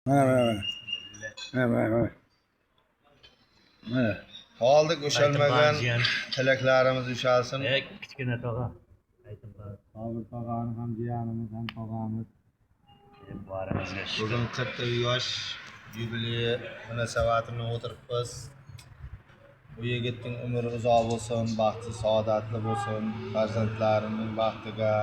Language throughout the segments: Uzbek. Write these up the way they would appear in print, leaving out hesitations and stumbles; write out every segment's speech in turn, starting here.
Mana, mana, mana. Mana, mana, mana. Mana. Oldik ushalmagan tilaklarimiz ushalsin. E, kichkina tog'a. Aytim bor. Sobir tog'ani ham jiyanimiz ham tog'amiz. E, borimizga shukur. Bugun 40 yosh yubileyi munosabati bilan o'tiribmiz. Bu yigitning umri uzoq bo'lsin, baxti saodatli bo'lsin, farzandlarining baxtiga,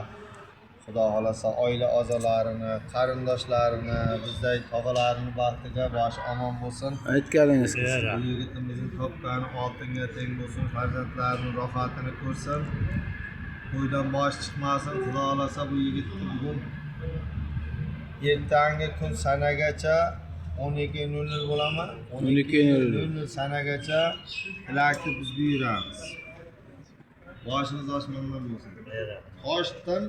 Xudo xohlasa oila a'zolarini, qarindoshlarini, bizday tog'alarini baxtiga boshi omon bo'lsin. Aytganingiz E, kelsin. Bu yigitimizning topgani oltinga teng bo'lsin, farzandlarining rohatini ko'rsin. To'ydan bosh chiqmasin. Xudo xohlasa bu yigitni bugun ertangi kun sanagacha 12:00 bo'ladimi? 12:00. 00 sanagacha tilakni biz buyuramiz. Boshimiz osmondan bo'lsin. E, rahmat. Toshdan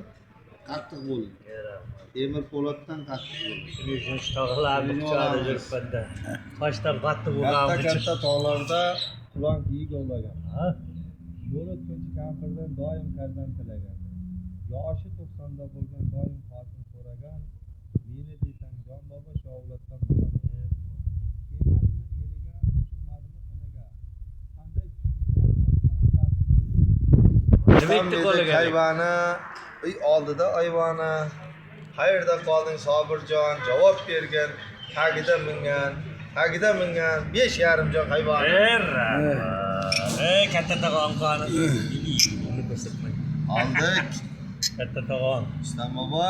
qattiq bo'ling. E, rahmat. Temir po'latdan qattiq bo'ling. Shuning uchun shu tog'alarni Shuning quchog'ida olamiz. yuribman-da. Toshdan qattiq Katta bo'lganim uchun. katta tog'larda qulon kiyik ovlagan. Ha? Yo'l o'tkinchi kampirdan doim qarzan tilagan. Yoshi 90da bo'lgan doim xotin so'ragan. Meni desang jon bobo shovlatdan bo'laman. Kelmadimi eliga, qo'shilmadimi iniga. Qanday tushdim jonivor, qalam dardim. Nima etdi qo'liga? Hayvoni uy oldida ayvoni. Qayerda qolding Sobirjon? Javob bergin. Tagida mingan, tagida mingan 5,5 jon hayvoni. E, rahmat. E, katta tog'am qoni. Uni ko'rsatmang. Oldik. Katta tog'am. Rustam bobo.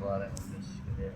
Borimizga shukur.